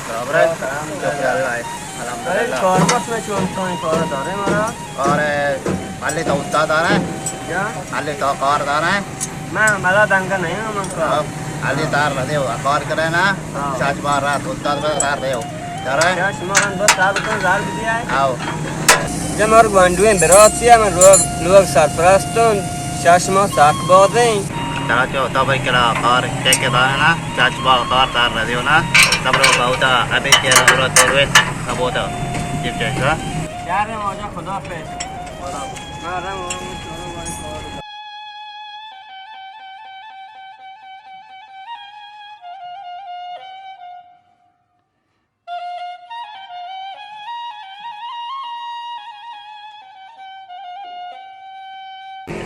برابر ہے؟ شکر اللہ ہے۔ الحمدللہ۔ کار بس میں چون تو کار دارے مارا۔ کار ہے، حالی تو استاد دارے؟ جا۔ حالی تو کار دارے؟ میں بلا دنگا نہیں ہوں من کار۔ ہاں، حالی تار نہ دیو، کار کرے نا۔ ہاں۔ شاش بار رات استاد پر تار دیو۔ دارے؟ شاش مارن بس تار تو زار بھی دیا ہے۔ آؤ۔ جا مار گوانڈویں براتی ہے، من لوگ، لوگ سرپرستوں، شاش ما ساک بازیں۔ ترا چو تو بھائی کرا کار کے کے دارے نا؟ چاچ با کار تار رہ دیو نا، تب رو بہتا ابھی کے رو تیروے ابوتا۔ چپ چپ۔ یار واجہ خدا پہ۔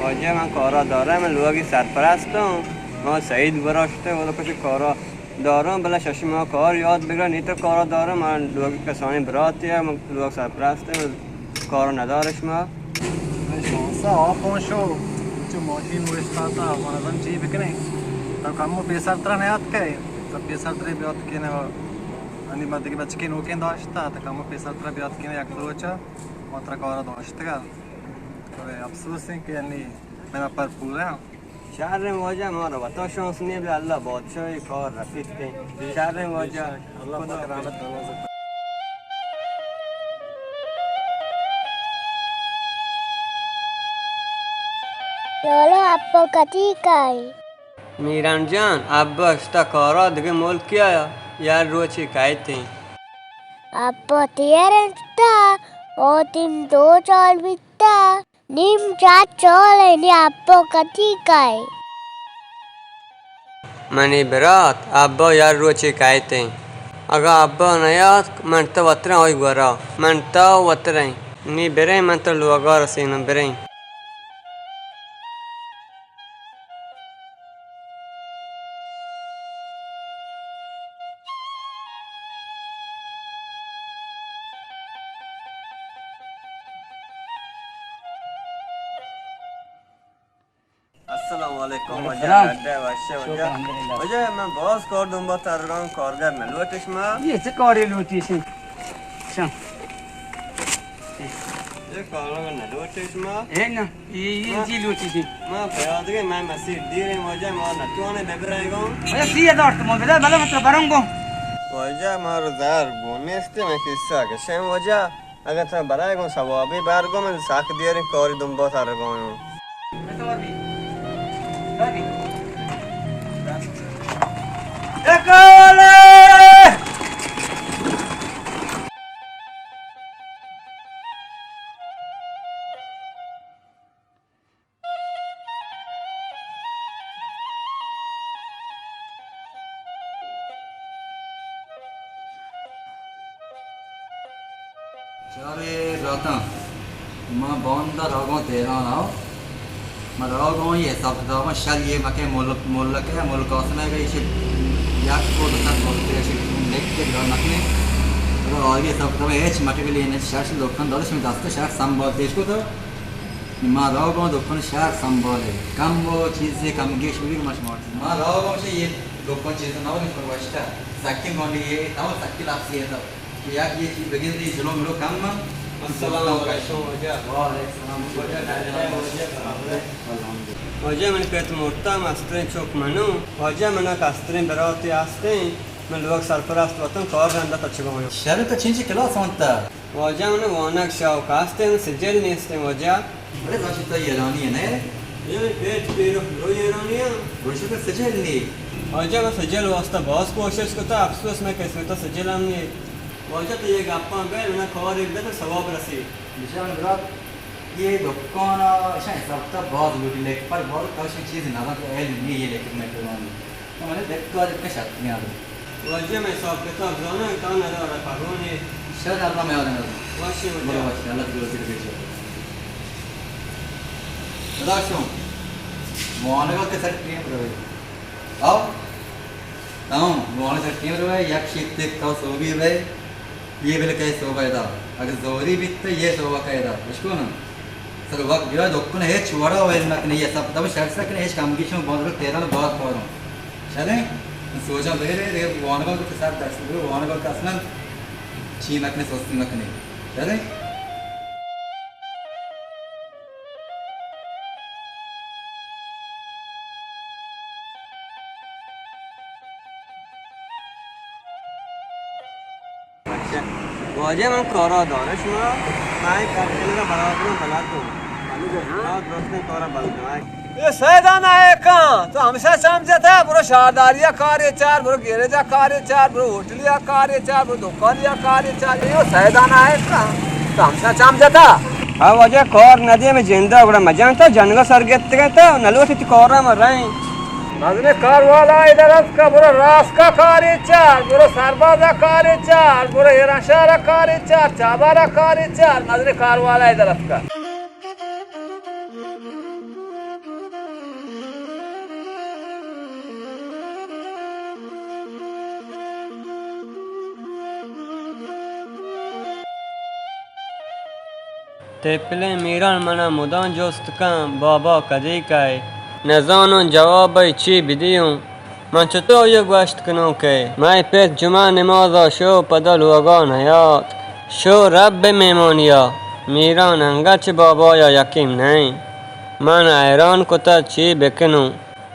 واجہ من کارا دارم، من لوگی سرپرستوں۔ ما سعید براشتے، وہ کچھ کارا دارم، بلا شش ماہ کار یاد بگرا، نیتر کارا دارم، من لوگی کسانی براتی ہے، من لوگ سرپرستیں، من کارا ندارش ما۔ شانسا آپ شو، چو ماشین وشتاتا، من ازم چی بکنیں؟ تو کمو پیسر ترا نیات کئے، تو پیسر ترے بیات کنے۔ انی ما دگہ بچکے نوکیں داشتہ، تہ کمو پیسر ترا بیات کنے یک دو روچا، ما ترا کارا داشتگا۔ بلے افسوس ایں کہ انی منا پر پورا۔ شریں واجہ، مارا وتا شانس نی، بلے اللہ بادشاہ کار رسیت کن۔ شریں واجہ، اللہ پاک رحمت بنوازت۔ لولو اپو کتی کائی؟ میران جان، ابا اشتا کارا دگہ ملکی آیا، یار روچے کایتیں۔ ابا تیر انت تا، او تین دو چال بیتا، نیم چار چال ہے نی ابا کتی کائے۔ منی برات، ابا یار روچے کایتیں۔ اگا ابا نیات، من تو وتریں آئی گورا، من تو وتریں۔ نی بریں، من تو لوگا رسینم، بریں۔ السلام علیکم۔ وعلیکم واجہ، السلام۔ گڈے وشے واجہ۔ شکر الحمدللہ۔ واجہ، من باز کار دنبا ترگاں، کارگر نہ لوٹش ما۔ یہ چه کاری لوٹیش؟ شان۔ یہ کارگر نہ لوٹش ما۔ اے نا۔ اے، اے ما، جی لوٹی جی۔ ما پیادگے، ما مسیر دیریں واجہ، ما نتوانے ببرائے گوں۔ واجہ سی ہزار تومان بدار، بلے من ترا بروں گوں۔ واجہ مارو زر گون نیست، من کسا کشیں واجہ۔ اگر ترا برائے گوں ثوابی بر گوں، من ساک دیریں کاری دنبا تر گوں۔ چارے براتاں، ما باندا راگوں تہران آؤ، ما راگوں یہ حساب کتاب شر یہ مکے ملک، ملک ہے، ملک آسنے گئی، ایشی یک کو دو سد ملک ہے، ایشی لکھ کے گھر مکنے، اگر آگے حساب کتاب ہیچ مٹے کے لیے نہیں، شر سے لوکاں دارش میں دست شر سنبھال دیش کو تو۔ ما روگاں دکان شہر سنبھالے، کم و چیزے کم گیش بوی ما شما۔ ما روگاں چہ یہ دکان چیز نہ ولی پروشتا، سکین گونڈی یہ، تاو سکین لفظی ہے تو۔ یک یہ چیز بگندی جلو ملو کم من۔ السلام علیکم واجہ۔ وعلیکم السلام۔ واجہ من پیت مرتا، مسترین چوک منو۔ واجہ منا کسترین براتی آستین، من لوگ سرپرست وطن کار رندا تچگاں۔ شر تو چنچی کلاس وانتا؟ واجہ من وانگ شوق است، من سجل نیستیں واجہ۔ بلے زانشی تو ایرانی ہے، نہ؟ اے پیٹ پیرو، برو ایرانی ہم۔ برو شکر سجل نی۔ واجہ من سجل واسطہ باز کوشش کتا، افسوس میں قسمت سجل ہم نی۔ واجہ تو یہ گپاں بے، من کار ایک دے تو ثواب رسی۔ بچار برات، یہ دکان اشاں حساب تا باز لوٹی، لیکن پر باز کش چیز نہ تو علم نہیں یہ لیکن میں کرانی۔ تو من دکا دکا شرط نہیں آدم۔ واجہ میں حساب کتاب زاناں، تا نہ دارا پرونے۔ شر اللہ میں آدم۔ واشی واجہ۔ برو واشی، اللہ تجھے روزی رکھے۔ خدا شو۔ موانگا کے سر ٹیم روے۔ آؤ۔ تاؤں، موانگ سر ٹیم روے، یک شیت تک تو سوبی روے۔ یہ بل کئے صوبہ دا۔ اگر زوری بیت تو یہ صوبہ کئے دا۔ اشکو نا۔ سر وقت گرا دکن ہیچ وڑا ویل نہ کنے، یہ سب دم شر سکنے، ہیچ کم گیشوں بند رو تیرا بار پاروں۔ شریں؟ سوجا بگرے، دگہ وانگا تو سر درس بگرے، وانگا تو اصلاً چی مکنے، سستی مکنے۔ درے؟ اچھا۔ واجہ من کارا دارا شما، من کار کنگا برابر بلد ہوں۔ ہاں، درستیں کارا بلد ہوں۔ اے سیدان ءَ کاں، تو ہمشا چم جتا، برو شارداریا کارے چار، برو گیرجا کارے چار، برو ہوٹلیا کارے چار، برو دکانیا کارے چار۔ اے سیدان ءَ کاں، تو ہمشا چم جتا۔ ہاں واجہ، کار ندی ہمے جندا، گڑا مجان تو جنگا سر گپتگا تا، نلوٹی تی کارا ما رہیں۔ مزنیں کار والا ادھر اتکا، برو راسکا کارے چار، برو سربازا کارے چار، برو ایران شہرا کارے چار، چابارا کارے چار، مزنیں کار والا ادھر اتکا۔ تپلیں میران منا مدام جست کن، بابا کدی کئے؟ نزانوں جواب ءَ چی بدیوں۔ من چطور آئی ءَ گوشت کنوں کہ مئے پت جمعہ نماز ءَ شو پدا لوگا نیاتک۔ شو رب ءِ مہمانی ءَ۔ میران انگت چہ بابا ءَ یقین نئیں۔ من حیران کتہ چی بکنوں۔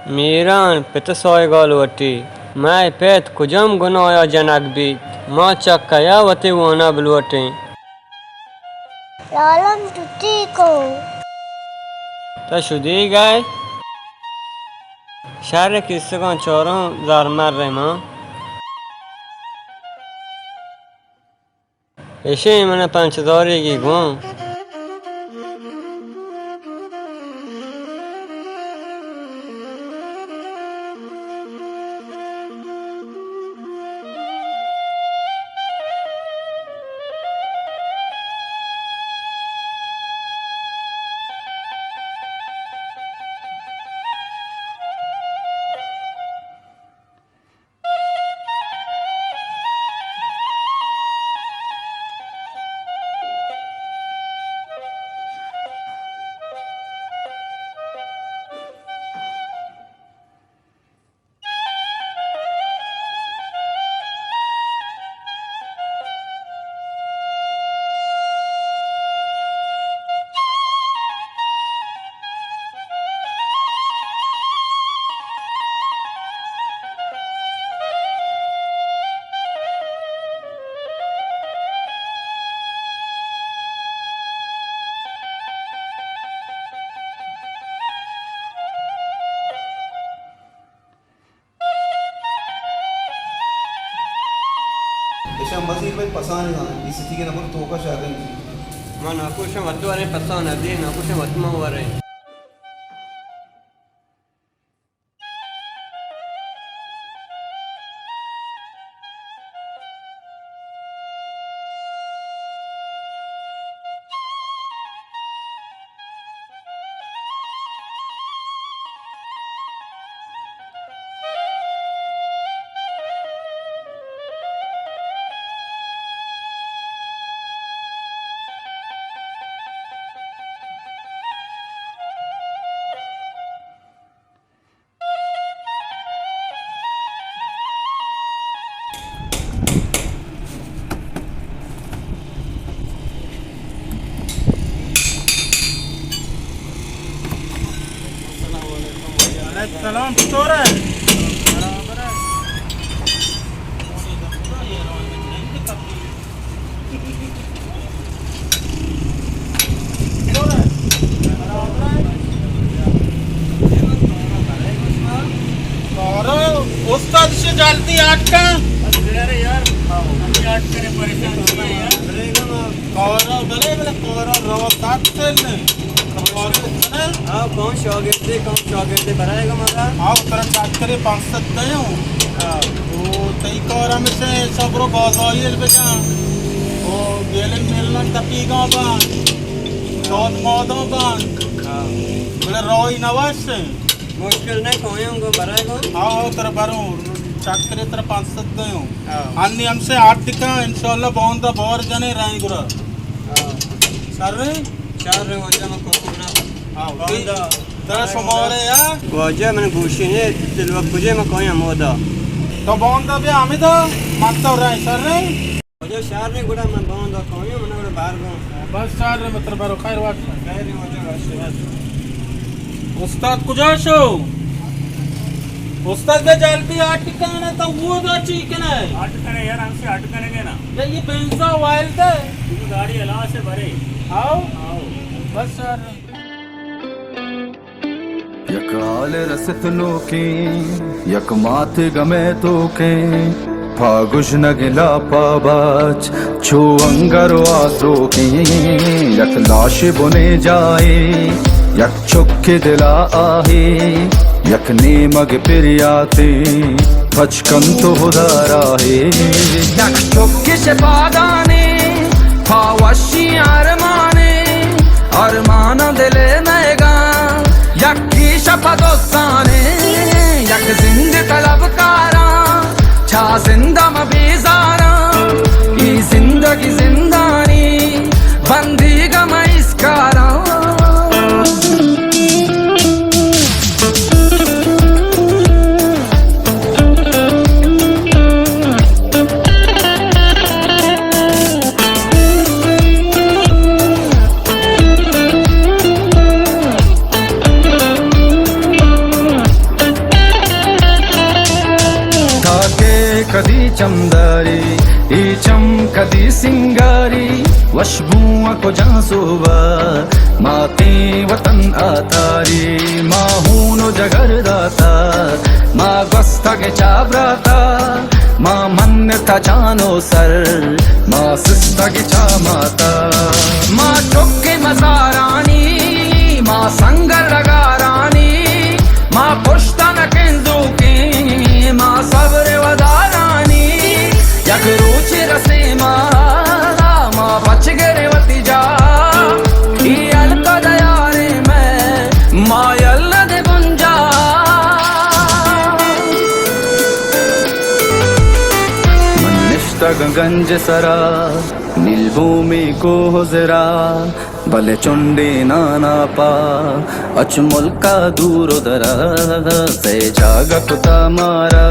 میران پت ءِ ساہگ ءَ لوٹی۔ مئے پت کجام گناہ ءَ جنگ بیت؟ ما چہ کیا وتی وانگ بلوٹیں؟ لالم تو ٹھیک ہو؟ تو شدیگ ئے؟ شر کیسگاں چاراں زرمر ءَ ماں۔ ایشی من پنچ ہزاری گی گوں۔ ایشاں مزیر بھائی پسانی داں، ای ستی کے نمبر توکا شاگن جی۔ ما ناکوشاں وت وریں پسان ادی، ناکوشاں وت ما وریں۔ السلام، چطور ئے؟ کارو استاد، شو جلدی اٹکا۔ بس یار، یار، ہم اٹکا، پریشان نہ یار۔ کارو بلے، بلے کارو رو سات سے نے۔ ہاں، کون شاگردے، کون شاگردے برائے گا مارا؟ ہاں، ترا چاکرے پانچ سد دیوں۔ ہاں۔ او تئی کار ہمیشہ صبر و بازاری بجان۔ او گیلن میلن تپیگا بان۔ شاد ماداں بان۔ ہاں۔ بلے روی نواش۔ مشکل نہ کویوں گو برائے گو۔ ہاں، ہاں، ترا بروں۔ چاکرے ترا پانچ سد دیوں۔ ہاں۔ انی ہمیشہ آٹھ دکھا، انشاءاللہ بوندا بور جنے رائیں گرا۔ ہاں۔ شر رے؟ شر رے، واجہ من کوکو بنا۔ ہاں، بوندا۔ ترا شمارے یا؟ واجہ من گوشی نے، تلوک کجے من کوئی ہمودا۔ تو باندا بیا ہمدا، من تو رای شر رہے۔ واجہ شر رہے گڑا من باندا کامیو، من گڑا بار بان۔ بس شر رہے مطلب برو خیر واٹ۔ خیر واجہ بس۔ استاد کجا شو؟ استاد بے جلدی اٹ کنے تو وہ دا چی کنے؟ اٹ کنے یار، ہم سے اٹ کنے گے نا۔ بے یہ بنزا وائل دے۔ یہ گاڑی الا سے بھرے۔ آؤ۔ آؤ۔ بس شر رہے۔ یک حال رست نوکیں، یک مات گمے توکیں، پا گژنگ لاپا باچ چو انگر و آسوکیں، یک لاش بنے جائے، یک چک دلا آہے، یک نیمگ پریاتیں، پچ کن تو ہدا راہے۔ یک چک شپادانے، پا وشی ارمانے، ارمان دل میگاں، یکی شپ دوستانے، یک زند طلبکاراں، چا زندم بیزاراں، ای زندگی زندانی، بندیگ مئے اسکاراں۔ تاکہ کدی چمداری، ای چم کدی سنگاری، وشبو کجا سوبا، ماتیں وطن آتاری، ما ہون و جگر داتا، ما گوستگ چا براتا، ما منتا جان و سر، ما سستگ چا ماتا۔ ما چک مزارانی، ما سنگر ڈگارانی، ما پشت نہ کنزوکیں، ما صبر ودارانی۔ یک روچے رسے ما، ما پچ گرے وتی جا، ای الکا دیارے میں، ما یل دے بنجا۔ من نشتگ گنج سرا، نیلبومیں کوہ زرا، بلے چنڈے نانا پا اچ ملکا دور و درا، سئے جاگہ کتا مارا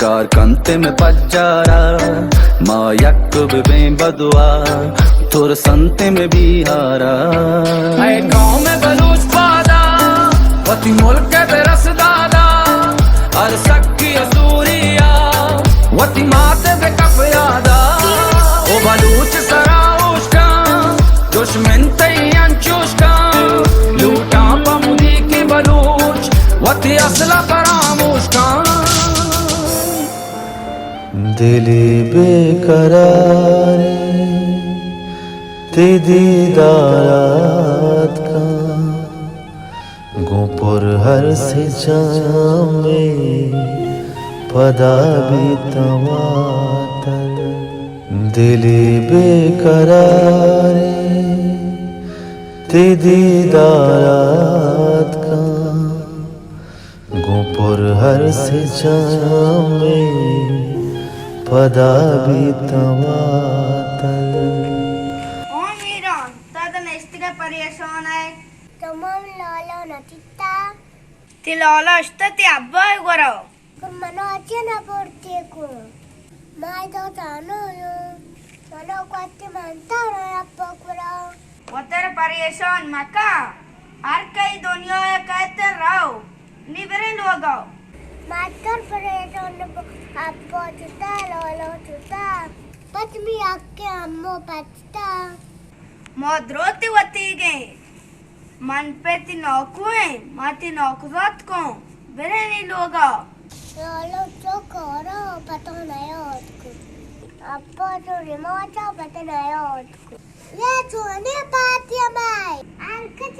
گار کنت میں پجارا، ما یک ببیں بدوا ترسنت میں بیہارا۔ اے قوم بلوچ پادا، وتی ملک برس دادا، ہر سکی سوریا، وتی مات بکپ یادا۔ او بلوچ سرا اوشکاں، دشمن تئی انچوش کاں، لوٹاں پمدی کہ بلوچ وتی اصل فراموش کاں۔ دلی بے قراریں، تئی دیدار آتکاں۔ گوں پر ہر سے چامے پدا بیتاں ماتل۔ دلی بے قراریں، تئی دیدار آتکاں۔ گوں پر ہر سے چامے پدا بیتاں ماتل۔ او میران، تو تو نشتگے پریشان ئے؟ تو من لالا نہ چیتا۔ تی لالا اشتا تی ابا ء گورا۔ پر منا چہ نہ برتی کو۔ ما تو تانو یوں۔ منا کوتی من تارا ابا گورا۔ وتر پریشان مکا۔ ہر کئی دنیا ء کہتے رو۔ نی برے لوگا۔ ما تر پریشان نبو۔ ابا چتا، لالا چتا۔ پت می اکے امو پچتا۔ ما دروتی وتیگیں۔ من پہ تی ناکو ایں، ما تی ناکو زات کوں، برے نی لوگا۔ لالو چو کارا پتو نیاد کو۔ اپا چو ریماچا پتو نیاد کو۔ یہ چونے پاتی مائی۔ انکت